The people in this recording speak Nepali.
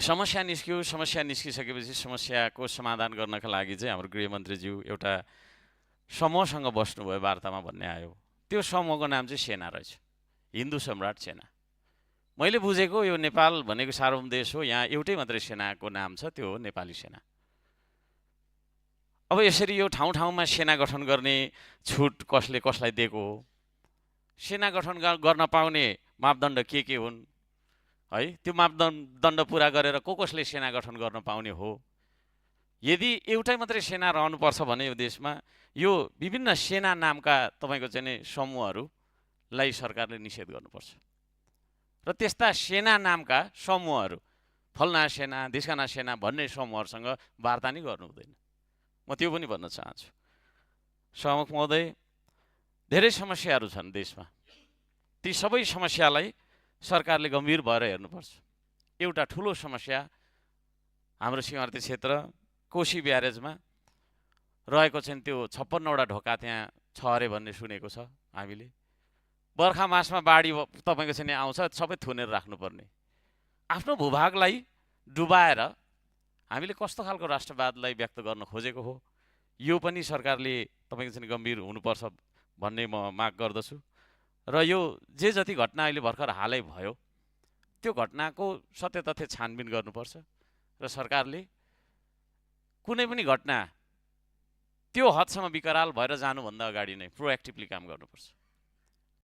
समस्या निस्क्यो, समस्या निस्किसकेपछि समस्याको समाधान गर्नका लागि चाहिँ हाम्रो गृहमन्त्रीज्यू एउटा समूहसँग बस्नुभयो वार्तामा भन्ने आयो। त्यो समूहको नाम चाहिँ सेना रहेछ, हिन्दू सम्राट सेना। मैले बुझेको यो नेपाल भनेको सार्वभौम देश हो, यहाँ एउटै मात्रै सेनाको नाम छ, त्यो हो नेपाली सेना। अब यसरी यो ठाउँ ठाउँमा सेना गठन गर्ने छुट कसले कसलाई दिएको हो? सेना गठन गर्न पाउने मापदण्ड के हुन् है? त्यो मापदण्ड पुरा गरेर कसले सेना गठन गर्न पाउने हो? यदि एउटै मात्रै सेना रहनुपर्छ भने यो देशमा यो विभिन्न सेना नामका तपाईँको चाहिँ नि समूहहरूलाई सरकारले निषेध गर्नुपर्छ र त्यस्ता सेना नामका समूहहरू फलना सेना ढिस्काना सेना भन्ने समूहहरूसँग वार्ता नै गर्नु हुँदैन। म त्यो पनि भन्न चाहन्छु। सभामुख महोदय, धेरै समस्याहरू छन् देशमा, ती सबै समस्यालाई सरकारले गम्भीर भएर हेर्नुपर्छ। एउटा ठुलो समस्या हाम्रो सीमावर्ती क्षेत्र कोशी ब्यारेजमा रहेको चाहिँ त्यो 56वटा ढोका त्यहाँ छ अरे भन्ने सुनेको छ हामीले। बर्खा मासमा बाढी तपाईँको चाहिँ आउँछ, सबै थुनेर राख्नुपर्ने। आफ्नो भूभागलाई डुबाएर हामीले कस्तो खालको राष्ट्रवादलाई व्यक्त गर्न खोजेको हो, यो पनि सरकारले तपाईँको चाहिँ गम्भीर हुनुपर्छ भन्ने म माग गर्दछु। र यो जे जति घटना अहिले भर्खर हालै भयो, त्यो घटनाको सत्य तथ्य छानबिन गर्नुपर्छ र सरकारले कुनै पनि घटना त्यो हदसम्म विकराल भएर जानुभन्दा अगाडि नै प्रोएक्टिभली काम गर्नुपर्छ।